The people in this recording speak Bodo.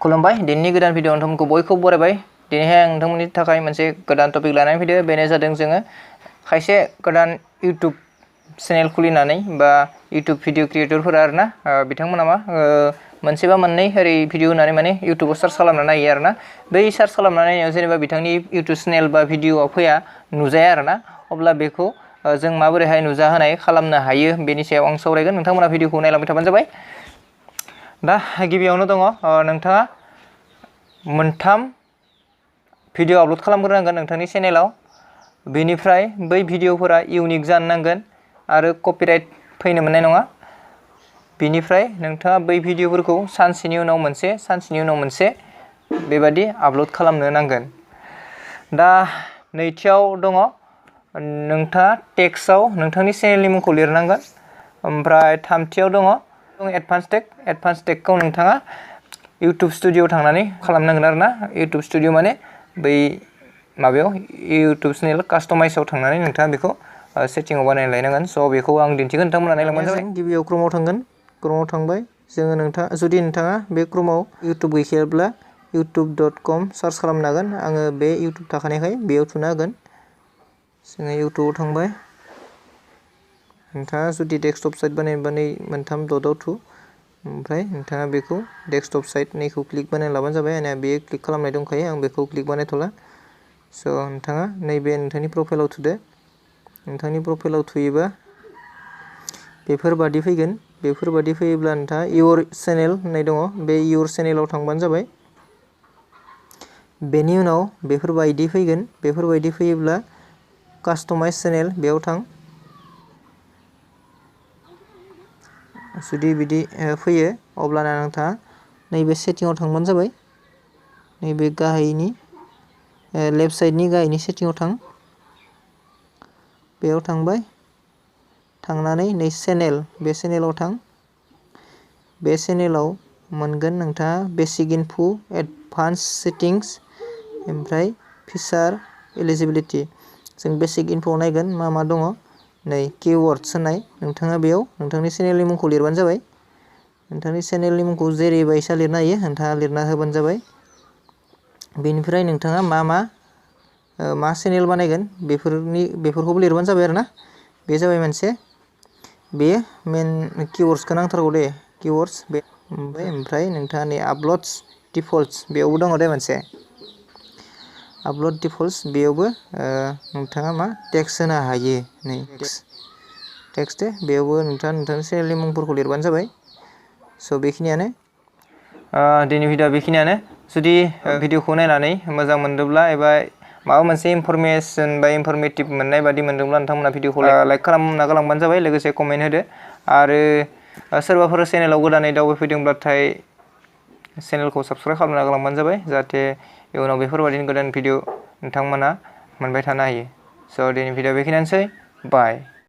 खुलुमबाय दिनैनि गोदान भिडिअ नोंथांमोनखौ बयखौबो बरायबाय। दिनैहाय आं नोंथांमोननि थाखाय मोनसे गोदान टपिक लानानै फैदो। बेनो जादों जोङो खायसे गोदान YouTube चेनेल खुलिनानै बा YouTube भिडिअ क्रिएटरफोरा आरोना बिथांमोना मा मोनसे बा मोननै ओरै भिडिअ होनानै माने YouTubeआव सार्च खालामना नायो आरोना। बै सार्च खालामना नायनायाव जेनेबा बिथांनि YouTube चेनेल बा भिडिअआ फैया नुजाया आरोना, अब्ला बेखौ जों माबोरैहाय नुजाहोनाय खालामनो हायो बेनि सायाव आं सावरायगोन। नोंथांमोना भिडिअखौ नायलांबाय थाबानो जाबाय। दा गिबियावनो दङ नोंथाङा मोनथाम भिडिअ आपल'ड खालामग्रोनांगोन नोंथांनि चेनेलाव। बेनिफ्राय बै भिडिअफोरा इउनिक जानो नांगोन आरो कपिराइट फैनो मोननाय नङा। बेनिफ्राय नोंथाङा बै भिडिअफोरखौ सानसेनि उनाव मोनसे सानसेनि उनाव मोनसे बेबादि आपल'ड खालामनो नांगोन। दा नैथियाव दङ नोंथाङा टेक्स्टआव नोंथांनि चेनेलनि मुंखौ लिरनांगोन। ओमफ्राय थामथियाव दङ एडभान्स टेगखौ नोंथाङा YouTube स्टुडिअ थांनानै खालामनांगोन आरोना। YouTube स्टुडिअ माने बै माबायाव YouTube चेनेल कास्टमाइजआव थांनानै नोंथाङा बेखौ सेटिंआव बानायना लायनांगोन। स' बेखौ आं दिन्थिगोन, नोंथांमोना नायलांबानो जाबाय। गिबियाव क्रोमआव थांगोन, क्रोमआव थांबाय जोङो। जुदि नोंथाङा बे क्रोमआव YouTube गैखायाब्ला youtube.com सार्च खालामनो हागोन। आङो बे YouTube थाखानायखाय बेयाव थुना होगोन। जोङो YouTubeआव थांबाय। नोंथाङा जुदि डेस्कटप साइट बानायनोबा नै मोनथाम डटआव थु, ओमफ्राय नोंथाङा बेखौ डेस्कटप साइट नैखौ क्लिक बानायना लाबानो जाबाय। आंना बेयो क्लिक खालामनाय दंखायो, आं बेखौ क्लिक बानायथ'ला। स' नोंथाङा नैबे नोंथांनि प्रफाइलाव थुदो। नोंथांनि प्रफाइलाव थुयोबा बेफोरबादि फैगोन। बेफोरबादि फैयोब्ला नोंथाङा इउर चेनेल होननाय दङ, बे इउर चेनेलाव थांबानो जाबाय। बेनि उनाव बेफोरबायदि फैगोन। बेफोरबायदि फैयोब्ला कास्टमाइज चेनेल बेयाव थां। जुदि बिदि फैयो अब्लाना नोंथाङा नैबे सेटिंआव थांबानो जाबाय। नैबे गाहायनि लेफ्ट साइडनि गाहायनि सेटिंआव थां। बेयाव थांबाय, थांनानै नै चेनेल, बे चेनेलाव थां। बे चेनेलाव मोनगोन नोंथाङा बेसिक इनफु, एडभान्स सेटिंस, ओमफ्राय फिचार एलिजिबिलिटि। जों बेसिक इनफुआव नायगोन मा मा दङ। नै किवर्ड्स होननाय, नोंथाङा बेयाव नोंथांनि चेनेलनि मुंखौ लिरबानो जाबाय। नोंथांनि चेनेलनि मुंखौ जेरैबायसा लिरनो हायो नोंथाङा लिरना होबानो जाबाय। बेनिफ्राय नोंथाङा मा चेनेल बानायगोन बेफोरखौबो लिरबानो जाबाय आरोना। बे जाबाय मोनसे, बेयो मेन किवर्ड्सखौ नांथारगौ दे, किवर्ड्स। बे ओमफ्राय नोंथाङा नै आपल'ड्स डिफल्ट्स बेयावबो दङ दे मोनसे आपल'ड डिफल्ट्स। बेयावबो नोंथाङा मा टेक्स्ट होनो हायो। नै टेक्स्ट बेयावबो नोंथाङा नोंथांनि चेनेलनि मुंफोरखौ लिरबानो जाबाय। स' बेखिनियानो दिनै भिडिअआ बेखिनियानो। जुदि भिडिअखौ नायनानै मोजां मोनदोंब्ला एबा माबा मोनसे इनफरमेसन बा इनफरमेटिभ मोननाय बादि मोनदोंब्ला नोंथांमोना भिडिअखौ लाइक खालामना गालांबानो जाबाय, लोगोसे कमेन्ट होदो। आरो सोरबाफोर चेनेलाव गोदानै दावबायफैदोंब्लाथाय चेनेलखौ साबस्क्राइब खालामना गालांबानो जाबाय, जाहाथे इयुनाव बेफोरबायदिनो गोदान भिडिअ नोंथांमोना मोनबाय थानो हायो। स' दिनै भिडिअआ बेखिनियानोसै। बाय।